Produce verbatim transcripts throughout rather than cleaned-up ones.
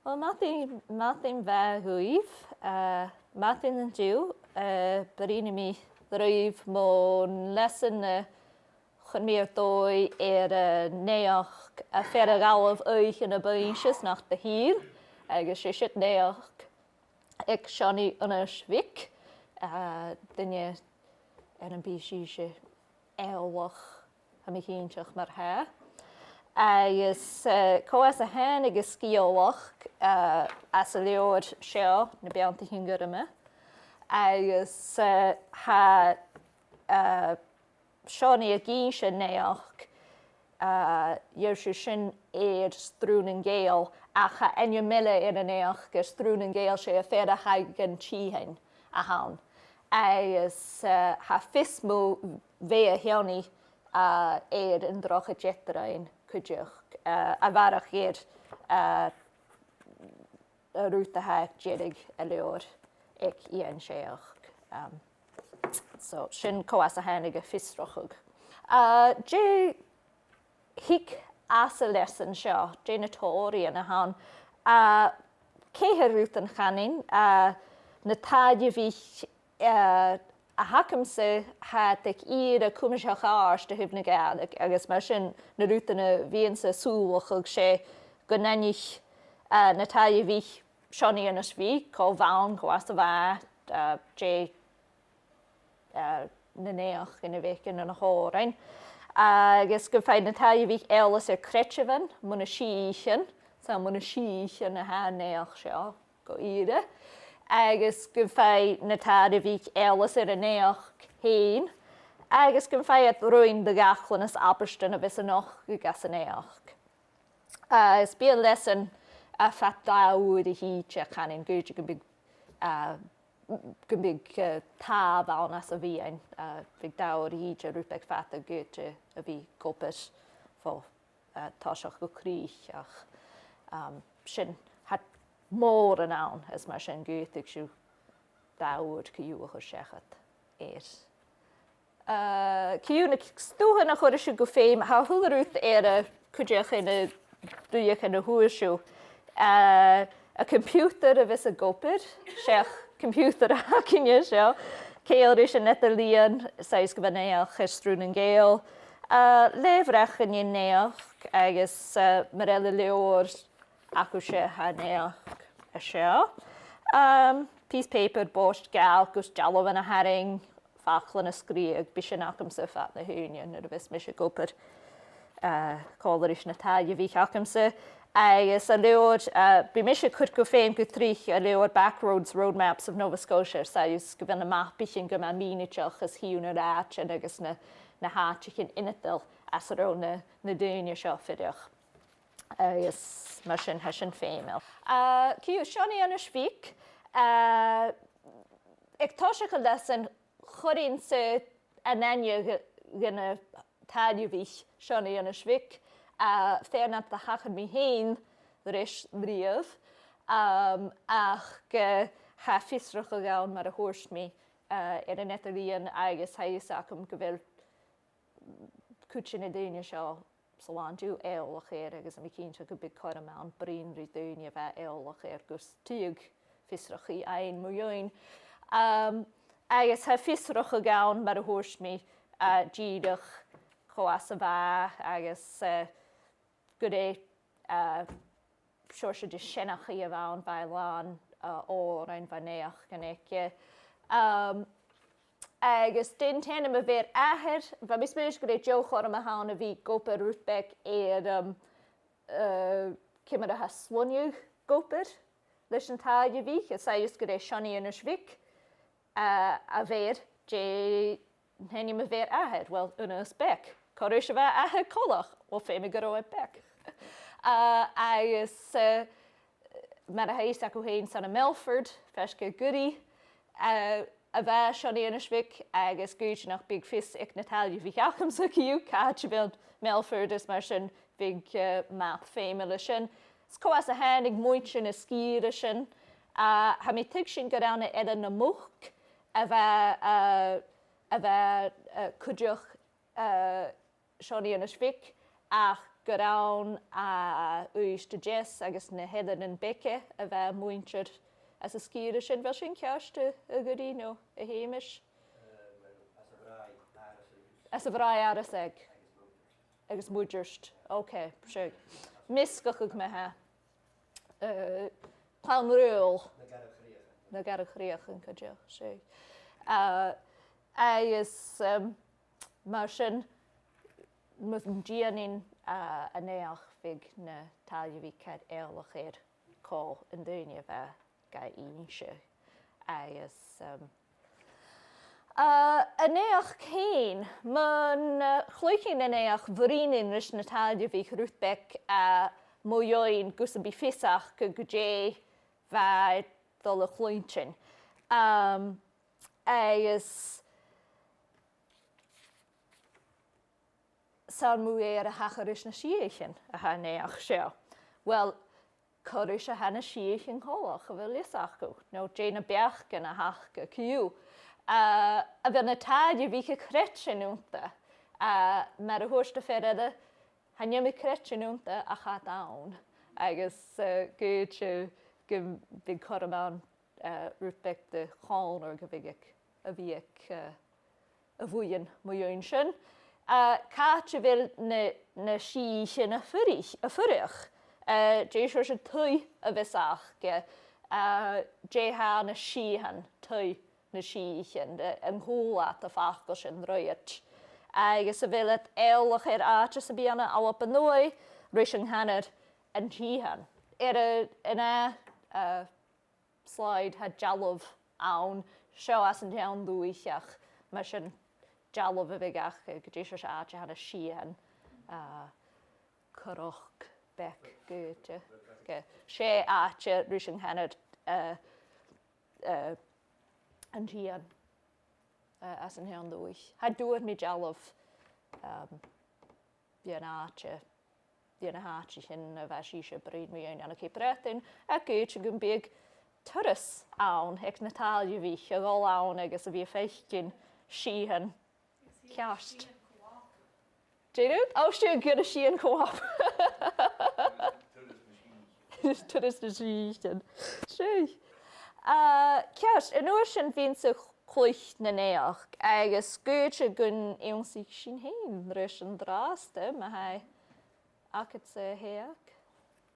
Well, madainn, madainn mhath dhuibh, uh, madainn an-diugh, uh, bruidhnidh mi ribh mun leasan a chuir mi air dòigh air, uh, naidheachd a' faighinn a dh'fhalbh oidhche na b' aoise 's nach do thill, agus 's e sin naidheachd aig Seonaidh Aonghais Bhig, uh, duine air am bi sibhse eòlach, tha mi cinnteach mar-thà. Agus, uh, cò às a thàinig an sgeulachd, uh, às an leabhar seo, Na Beanntan Gorma. Agus, uh, tha, uh, Seonaidh ag innse naidheachd, uh, dh'iarr sibh sin air Srùn nan Gàidheal, ach tha ainm eile air an naidheachd air Srùn nan Gàidheal, 's e Am Fear a Thadhaig an Tì Fhèin a th' ann. Agus, uh, tha fios mu bheatha Sheonaidh, uh, air an Drochaid Eatarrainn cuideachd, uh, a bharrachd air, uh, an rud a tha aig deireadh an leabhair aig Iain Seoc. Um, so, sin cò às a thàinig am fiosrachadh. Uh, dè thig às an leasan seo, dè na toraidhean a th' ann. Uh, ceithir rudan, chanainn, uh, na tàilleabhaich, uh, a th' agamsa, tha iad aig ìre cuimseach àrd a thaobh na Gàidhlig, agus mar sin na rudan a bhithinn-sa a' sùileachadh, 's e gun aithnich, uh, na tàilleabhaich Seonaidh Aonghais Bhig, cò bh' ann, cò às a bha e, uh, dè, uh, na naidheachdan a bh' aige, na h-òrain. Agus gum faigh na tàilleabhaich eòlas air creideamhan mu na sìthichean, 's ann mu na sìthichean a tha an naidheachd seo gu ìre. Agus gum faigh na tàilleabhaich eòlas air an naidheachd fhèin. Agus gum faigh iad roinn de dh'fhaclan is abairtean a bhios a' nochdadh anns an naidheachd. Uh, is bidh an leasan, uh, fad dà uair a thìde, chanainn, gu bheil, uh, gu bheil, uh, tàmh ann às a' mheadhan, uh, bidh dà uair a thìde rud beag fada gu bheil iad a' bhith ag obair bho, uh, toiseach gu crìch, ach, um, sin, tha mòran ann, is mar sin dh'fhaodadh sibh dà uair co-dhiù a chur seachad air. Uh, co-dhiù, na stuthan a chuireas sibh gu feum, tha a h-uile rud air a cuideachadh na, dùthchas na fhuair sibh. Uh, a' computer a bhios ag obair, seach computer a th' againne seo. Ceangal ris an eadar-lìon, saoilidh mi gu bheil naidheachd air Srùn nan Gàidheal. Uh, lethbhreacan den naidheachd agus, uh, mura h-eil an leabhar agaibhse, tha an naidheachd an seo. Um, pìos pàipear boirt gheal gus dealbhan a tharraing, faclan a sgrìobhadh, bidh sin agamsa fad na h-ùine nuair a bhios mise ag obair, uh, còmhla ris na tàilleabhaich agamsa. Agus an leabhar, uh, bidh mise a' cur gu feum gu tric an leabhar Backroads: Road Maps of Nova Scotia, air sàillibh gu bheil na mapaichean gu math mìneachail is chì thu na rathaidean agus na, na h-àiteachan ionadail às an robh na, na daoine seo a' fuireach. Agus mar sin, tha sin feumail. Uh, co-dhiù, Seonaidh Aonghais Bhig, uh, aig toiseach an leasain, chuirinn-sa an aithne dha, dha na tàilleabhaich Seonaidh Aonghais Bhig, uh, fear nach do thachair mi fhèin ris riamh, um, ach, uh, tha fiosrachadh ann, mar a thuirt mi, uh, air an eadar-lìon agus tha fhios agam gu bheil cuid de na daoine seo san là an-diugh eòlach air, agus tha mi cinnteach gum bi cothrom ann bruidhinn ri daoine a bha eòlach air gus tuilleadh fiosrachaidh fhaighinn mu dheidhinn. Um, agus tha fiosrachadh ann, mar a thuirt mi, uh, dìreach cò às a bha e agus, uh, gur e, uh, seòrsa de sheanchaidh a bh' ann, bha e làn, uh, òrain, bha naidheachdan aige. Um, agus dè an t-ainm a bh' air athair, bha mi a' smaoineachadh gur e deagh chothrom a th' ann a bhith ag obair rud beag air, um, uh, ciamar a tha sloinneadh ag obair leis an tàilleabhaich, is e just gur e Seonaidh Aonghais Bhig, uh, a bh' air, dè an t-ainm a bh' air athair, well, Aonghas Beag. Cò ris a bha athair coltach? Well, feumaidh gun robh e beag. Uh, agus, uh, mar a tha fhios agaibh fhèin, 's ann à Melford, faisg air Gurraidh, uh, a bha Seonaidh Aonghais Bhig, agus 's dòcha nach bi fios aig na tàilleabhaich agamsa co-dhiù càit a bheil Melford, is mar sin bhiodh, uh, math feumail leis sin. Is cò às a thàinig muinntir na sgìre sin, uh, tha mi a' tuigsinn gur ann à Eilean nam Muc a bha, uh, a bha, uh, cuideachd, uh, Seonaidh Aonghais Bhig, ach gur ann à Uibhist a Deas agus na h-Eileanan Beaga a bha muinntir às an sgìre sin. A bheil sin ceart, a, a Ghoiridh no a Sheumais? Às a' Bhràigh Àrasaig. Às a' Bhràigh Àrasaig. Agus Muideart. Ok, seadh. Measgachadh ma-thà. Eh, Clann Raoil. Na Garbh Chrìochan. Na Garbh Chrìochan, cuideachd, seadh. Eh, agus, em, mar sin, mus dèanainn, eh, an naidheachd, bhiodh na tàilleabhaidhean car eòlach air cò an duine a bha ga innse. Agus, um, uh, an naidheachd fhèin, mun, uh, chluicheadh na naidheachd, bhruidhneadh ris na tàilleabhaidhean rud beag, uh, mu dheidhinn gus am bi fios aca gu dè bha iad a' dol a chluinntinn. Um, agus 's ann mu dheidhinn a thachair ris na sìthichean a tha an naidheachd seo. Well, cò ris a tha na sìthichean coltach, a bheil fhios agaibh, no dè na beachdan a th' aca co-dhiù. Uh, a bheil na tàilleabhaidhean a' creidsinn annta, uh, mar a thuirt am fear eile, chan eil mi a' creidsinn annta ach iad ann. Agus, uh, gu, uh, gum biodh cothrom ann, uh, rud beag de chòmhradh a bhith aig, a bhith aig, uh, a' bhuidheann mu dheidhinn sin. Uh, càit a bheil na, na sìthichean a' fuireach, a' fuireach? Uh, dè seòrsa taigh a bhios aca, uh, dè tha na sìthichean, taigh nan sìthichean, uh, an cuala iad am facal sin roimhe? Agus a bheil iad eòlach air àite sam bith ann an Alba Nuadh ris an canar an t-sìthean? Air a, an ath, uh, slide tha dealbh ann, seo às an t-seann dùthaich, ach mar sin dealbh a bhiodh aca, gu dè seòrsa àite a tha na sìthichean, uh, corrach beag gu, gu, 's e àite ris an canar, uh, uh, an t-sìthean, uh, às an t-seann dùthaich. Cha d' fhuair mi dealbh, um, dhen àite, dhen àite sin a bha sibhse a' bruidhinn mu dheidhinn ann an Cape Breton, ach gu, gum biodh turas ann aig na tàilleabhaidhean a dhol ann agus a bhith a' faicinn sìthean. Ceart. Dè nì? Ò, 's e gur e sìthean co-op. Turas nan sìthichean. Seadh. Uh, ceart, an uair sin bhithinn-sa a' cluich na naidheachd, agus 's dòcha gun ionnsaich sinn fhèin ris an-dràsta, ma tha e agadsa, a Thadhg.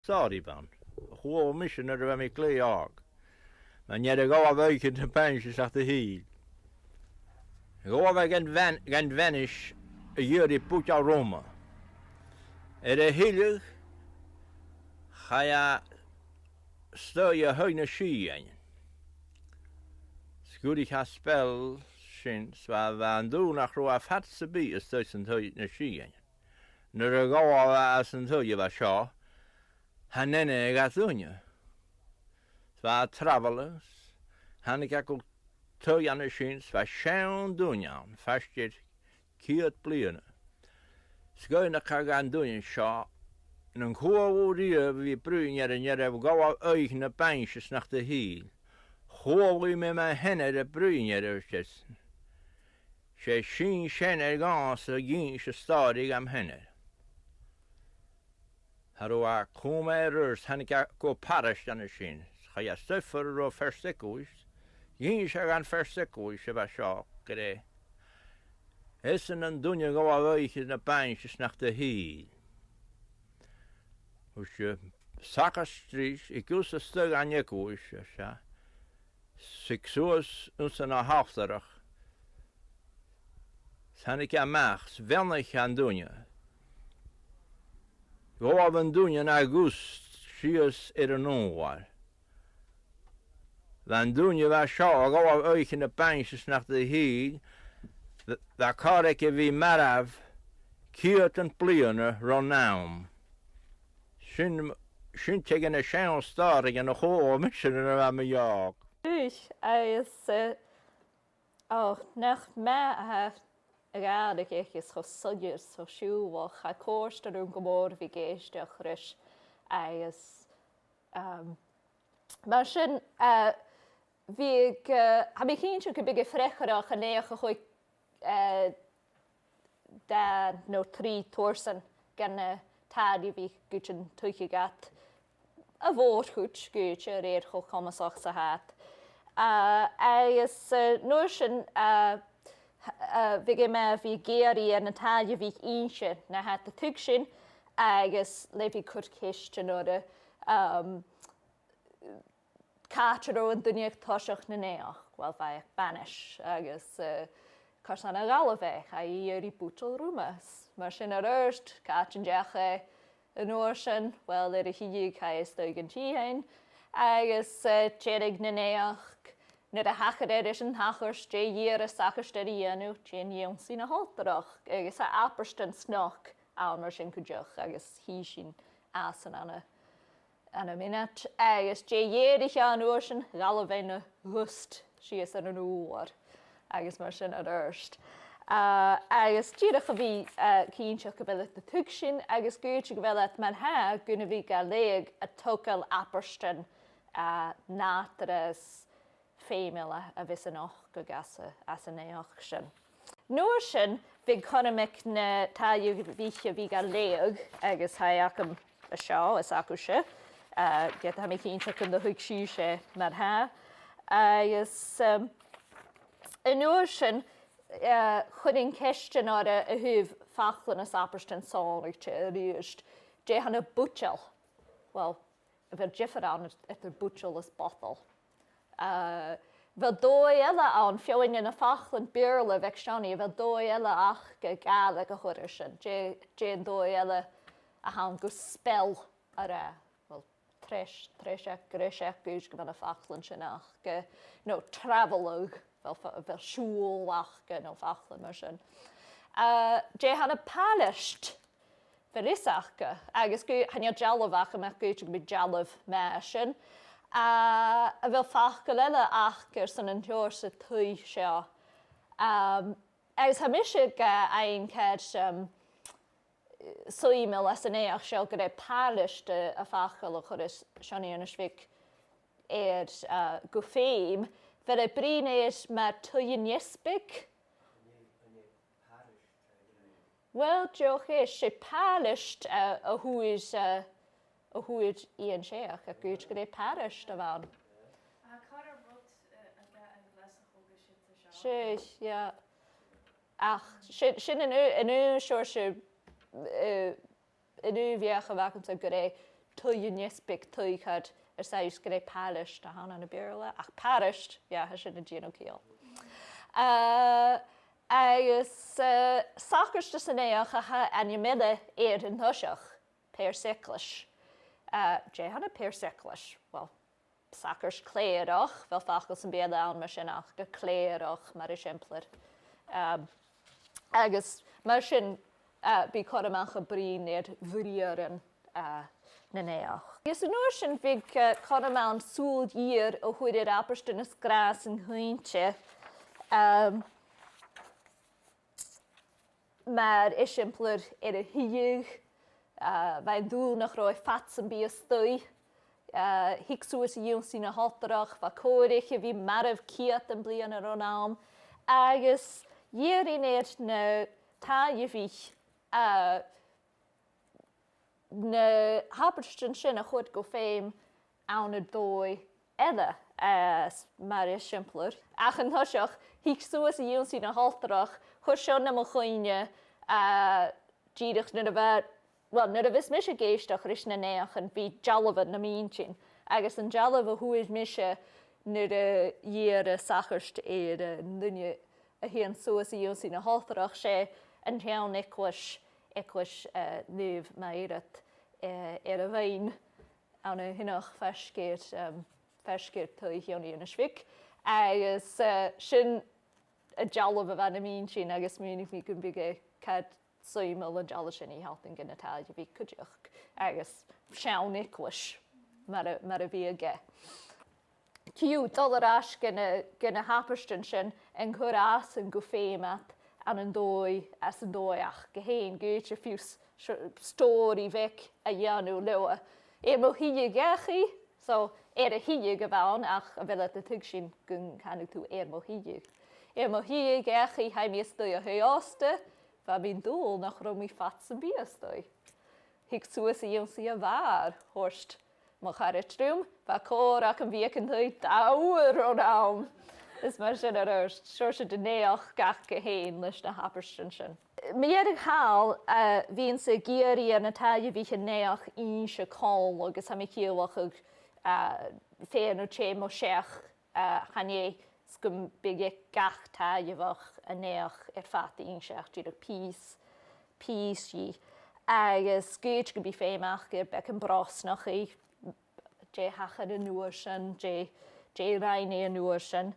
Sorry, Ban. Chuala mise nuair a bha mi glè òg. Mar a ghabh e oidhche na bainnse 's nach do thill. Ghabh e dhan bhan-, dhan bhainis a dh'iarraidh buidheann ruma. Air a thilleadh, chaidh e a-staigh a thaigh nan sìthichean. 'S dh'fhuirich e spell sin, 's bha, bha an dùil nach robh e fad sam bith a-staigh san taigh nan sìthichean. Nuair a ghabh e às an taigh a bha seo, chan eil e ga dhuine. 'S bha e a' traveil, 's thàinig e gu taigh an sin, 's bha seann duine ann, faisg air ceud bliadhna. 'S dh'fhaighnich e dhan duine seo, an cuala thu riamh a bhith a' bruidhinn air an fhear a ghabh oidhche na bainnse 's nach do thill? Chuala mi mo sheanair a' bruidhinn air, ars esan. 'S e sin seanair dhòmhsa a dh'inns an stòiridh dham sheanair. Cha robh e a' cumail air adhart, thàinig e gu paraiste an sin. Chaidh e a-staigh far an robh fear-saogais. Dh'inns e dhan fhear-saogais a bha seo gur e esan an duine a ghabh oidhche na bainnse 's nach do thill. Thuirt e, "Sagart ris, thig thusa a-staigh dhan eaglais," ars esan. Thig suas anns an altair. 'S thàinig e a-mach, 's bheannaich e an duine. Ghabh an duine na ghost sìos air an ùrlar. Bha an duine a bha seo a ghabh oidhche na bainnse 's nach do thill, bha, bha còir aige a bhith marbh ceudan bliadhna ron àm. Sin, sin tè de na seann stòiridhean a chuala mise nuair a bha mi òg. Is, is, eh, Ò, nach math a tha a' Ghàidhlig aice, cho soilleir, cho siùbhlach, tha e a' còrdadh rium gu mòr a bhith ag èisteachd ris, agus, um, mar sin, uh, bhiodh, uh, tha mi cinnteach gum biodh e freagarrach an naidheachd a chluich, uh, dhà no trì tursan dhen, uh, tàilleabhaidh gu bhith a' tuigsinn iad a' mhòr-chuid, gu bhith a rèir cho comasach 's a tha iad. Uh, agus uh, an uair sin, uh, uh, bhiodh e math a bhith ag iarraidh air na tàilleabhaidh innse na tha iad a' tuigsinn, agus le bhith a' cur cheistean orra, um, càit an robh an duine aig toiseach na naidheachd, well, bha e aig banais, agus uh, carson a dh'fhalbh e, chaidh e a dh'iarraidh buidseal ruamha. Mar sin air adhart, càit an deach e an uair sin, well, air a' cheann, chaidh e a-staigh dhan taigh fhèin, agus uh, deireadh na naidheachd, nuair a thachair e ris an t-sacairt, dè dh'iarr an sagart air a dhèanamh, dè an ionnsaigh na h-ailtireachd, agus tha abairtean snog ann mar sin cuideachd, agus chì sinn iadsan ann an ann am mionaid, agus dè dh'èirich e an uair sin, dh'fhalbh e na dhust sìos air an ùrlar, agus mar sin air adhart. Uh, agus dìreach a bhith uh, cinnteach gu bheil iad a' tuigsinn, agus gu bheil iad mar-thà gun a bhith ga leughadh a' togail abairtean uh, nàdarra is feumail a bhios an-còmhnaidh anns a', anns an naidheachd sin. An uair sin, bhiodh cothrom aig na tàilleabhaidh a bhith ga leughadh, agus tha e agam an seo, is agaibhse, uh, ged a tha mi cinnteach gun do thuig sibhse mar-thà. Agus um, an uair sin, uh, chuirinn ceistean orra a thaobh faclan is abairtean sònraichte a-rithist. Dè th' ann am buidseal? Well, a bheil diofar ann eadar buidseal is botal? Uh, a bheil dòigh eile ann, feadhainn de na faclan Beurla a bh' aig Seonaidh, a bheil dòigh eile aca Gàidhlig a chur air sin? Dè, dè an dòigh eile a th' ann gu spell a ràdh? Well, treis, treiseag, greiseag, ged a bha na faclan sin aca, no travelladh, a bheil fa-, a bheil siubhal aca, no faclan mar sin. Uh, dè th' ann am pàilist? A bheil fhios aca, agus gu, chan eil dealbh agam ach gu bheil dealbh mar sin. Uh, a bheil facal eile aca airson an t-seòrsa taigh seo? Um, agus tha mise ga fhaighinn ceart, um, suimeil às an naidheachd seo gur e pàilist a, am facal a chuireas Seonaidh Aonghais Bhig air, uh, gu feum, a bheil e a' bruidhinn air mar taigh an easbaig? Well, deagh cheist, 's e pàilist, uh, a fhuair, uh, a fhuair Iain Seachair, ach gu bheil pàilist a bh' ann. Ach càit an robh rud, uh, an ga-, an Glaschu agus sin a seo? 'S e, yeah. Ach sin, sin an aon, an aon seòrsa, uh, an aon bheachd a bh' agamsa gur e taigh an easbaig, taigh càit, air sàillibh gur e pàilist a th' ann ann am Beurla, ach pàilist, yeah, tha sin a' dèanamh ciall. Uh, agus, uh, sagairt san naidheachd a tha ainm eile air an toiseach, pears-eaglais. Uh, dè th' ann am pears-eaglais? Well, sagart clèireach, a bheil facal sam bith eile ann mar sin ach gu clèireach, mar eisimpleir. Um, agus mar sin, uh, bidh cothrom aca bruidhinn air bhriathran, uh, na naidheachd. Agus an uair sin bhiodh, uh, cothrom ann sùil gheur a chur air abairtean is gràs an caointe. Um, mar eisimpleir air a thighinn, uh, bha e an dùil nach robh e fad sam bith a-staigh, uh, thig suas a dh'ionnsaigh na h-ailtireachd, bha còir aice a bhith marbh ceud bliadhna ron àm, agus dh'iarr sinn air na tàilleabhaidh, uh, na h-abairtean sin a chur gu feum ann an dòigh eile, eh, mar eisimpleir. Ach an toiseach, thig suas a dh'ionnsaigh na h-ailtireachd, chuir seo nam chuimhne, eh, dìreach nuair a bha, well, nuair a bhios mise ag èisteachd ris na naidheachdan, bidh dealbhan nam inntinn, agus an dealbh a fhuair mise nuair a dh'iarr an sagart air, eh, an duine a thighinn suas a dh'ionnsaigh na h-ailtireachd, 's e an t-seann eaglais, eaglais, eh, Naomh Mairead, eh, air a' Bheinn ann an Fionach faisg air, em, faisg air taigh Sheonaidh Aonghais Bhig. Agus, eh, sin an dealbh a bha nam inntinn agus smaoinich mi gum biodh e car suimeil an dealbh sin a shealltainn dha na tàilleabhaidh cuideachd, agus seann eaglais mar a, mar a bhiodh e. Fiù, dol air ais gu na, gu na h-abairtean sin, an cur às an gu feum iad ann an dòigh, às an dòigh aca fhèin, gu bheil fiù s-, s-, stòiridh bheag a dhèanamh leotha. Air mo thighe dhachaigh, so air a thighe a bh' ann, ach a bheil iad a' tuigsinn gun canadh tu air mo thighe. Air mo thighe dhachaigh, chaidh mi a-staigh a thaigh-òsta, bha mi an dùil nach robh mi fad sam bith a-staigh. Thig suas a dh'ionnsaigh a' bhàrr, thuirt mo charaid rium, bha còir agam bhith aig an taigh dà uair ron àm. Is mar sin air adhart, seòrsa de naidheachd aca fhèin leis na h-abairtean sin. Mu dheireadh thall, eh, bhithinn-sa ag iarraidh air na tàilleabhaich an naidheachd innse còmhla agus tha mi a' ciallachadh, eh, fear no tè mo sheachd, eh, chan e 's gum biodh aig gach tàilleabhach an naidheachd air fad innse ach dìreach pìos, pìos dhith. Agus 's dòcha gum bi feum aca air beagan brosnachaidh, dè thachair an uair sin, dè, dè rinn e an uair sin.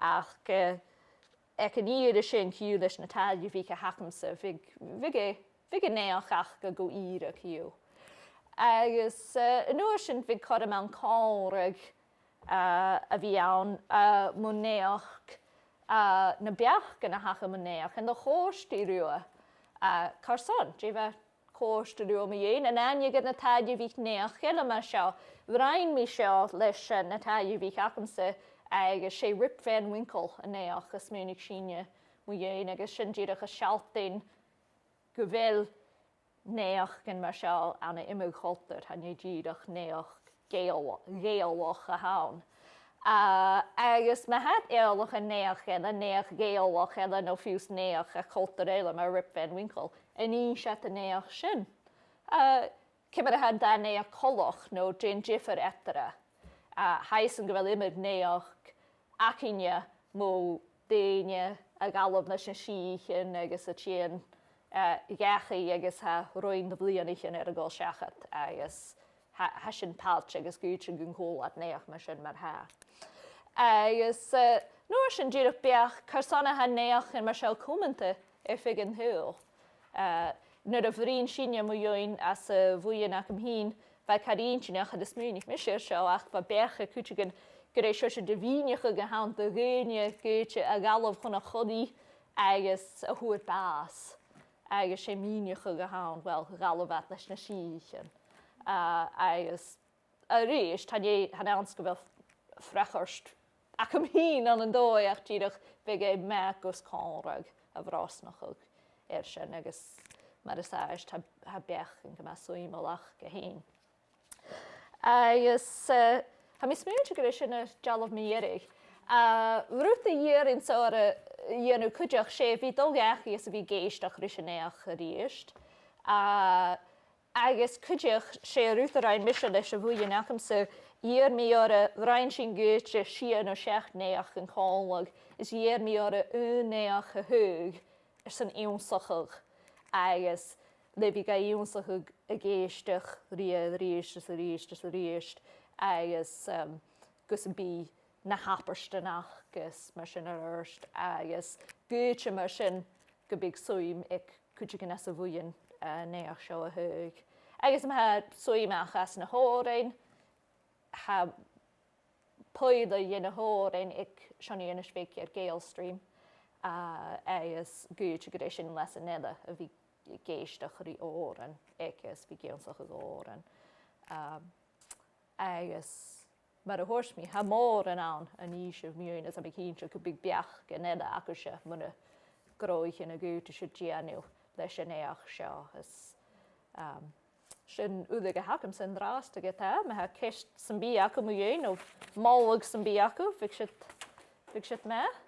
Ach, eh, aig an ìre sin, co-dhiù leis na tàilleabhaich a th' agamsa, bhiodh, bhiodh e, bhiodh an naidheachd aca gu ìre co-dhiù. Agus, eh, an uair sin bhiodh cothrom ann còmhradh, eh, a bhith ann, eh, mu naidheachd, eh, na beachdan a th' aca mu naidheachd, an do chòrd i riutha, eh, carson, dè bha còrdadh riutha mu dheidhinn, an aithne aig na tàilleabhaich naidheachd eile mar seo. Rinn mi seo leis, eh, na tàilleabhaich agamsa, agus 's e Rip Van Winkle an naidheachd a smaoinich sinne mu dheidhinn, agus sin dìreach a' sealltainn gu bheil naidheachdan mar seo ann an iomadh cultar, chan e dìreach naidheachd Ghàidheal-, Ghàidhealach a th' ann. Ah, agus ma tha iad eòlach air naidheachd eile, naidheachd Ghàidhealach eile, no fiù 's naidheachd a' chultar eile mar Rip Van Winkle, an innis iad an naidheachd sin? Ah, ciamar a tha an dà naidheachd coltach, no dè an diofar eatarra? Ah, tha fhios agam gu bheil iomadh naidheachd againne mu daoine a dh'fhalbh leis na sìthichean agus a' tighinn, eh, dhachaigh agus tha roinn de bhliadhnaichean air a dhol seachad agus tha, tha sin pailt agus 's dòcha gun cuala iad naidheachd mar sin mar-thà. Agus, eh, an uair sin dìreach beachd carson a tha naidheachdan mar seo cumanta air feadh an t-saoghail. Eh, nuair a bhruidhinn sinne mu dheidhinn anns a' bhuidheann agam fhìn, bha e car inntinneach, cha do smaoinich mise air seo, ach bha beachd aig cuideigin gur e seòrsa de mhìneachadh a th' ann do dhaoine 's dòcha a dh'fhalbh chun a' choillidh agus a fhuair bàs. Agus 's e mìneachadh a th' ann, uill, dh'fhalbh iad leis na sìthichean. Ah, agus a-rithist, chan e, chan ann 's gu bheil freagairt agam fhìn ann an dòigh, ach dìreach bhiodh e math gus còmhradh a bhrosnachadh air sin, agus mar as àbhaist, tha, tha beachdan gu math suimeil aca fhèin. Agus, eh, tha mi a' smaoineachadh gur e sin na dealbh mu dheireadh. Ah, rud a dh'iarrainn-sa a dhèanamh cuideachd, 's e a bhith a' dol dhachaigh is a bhith ag èisteachd ris an naidheachd a-rithist. Ah, agus cuideachd, 's e an rud a rinn mise leis a' bhuidheann agamsa, dh'iarr mi orra, rinn sinn 's dòcha sia no seachd naidheachdan còmhla, is dh'iarr mi orra aon naidheachd a thaghadh airson ionnsachadh, agus le bhith ga ionnsachadh ag èisteachd rithe a-rithist is a-rithist is a-rithist, agus, um, gus am bi na h-abairtean aca agus mar sin air adhart, agus 's dòcha mar sin gum biodh suim aig cuideigin anns a' bhuidheann, eh, naidheachd seo a thaghadh. Agus ma tha suim aca anns na h-òrain, tha poidhle dhe na h-òrain aig Seonaidh Aonghais Bhig air Gaelstream, ah, agus 's dòcha gur e sin leasan eile a bhith ag èisteachd ri òran aige is bhith ag ionnsachadh òran. Um, agus mar a thuirt mi, tha mòran ann a nì sibh mu dheidhinn, is tha mi cinnteach gum bi beachdan eile agaibhse mu na gnothaichean a dh'fhaodadh sibh dèanamh leis an naidheachd seo. Is, um, sin uile a th' agamsa an-dràsta ge-tà, ma tha ceist sam bith agaibh mu dheidhinn, no moladh sam bith agaibh, bhiodh siud, bhiodh siud math.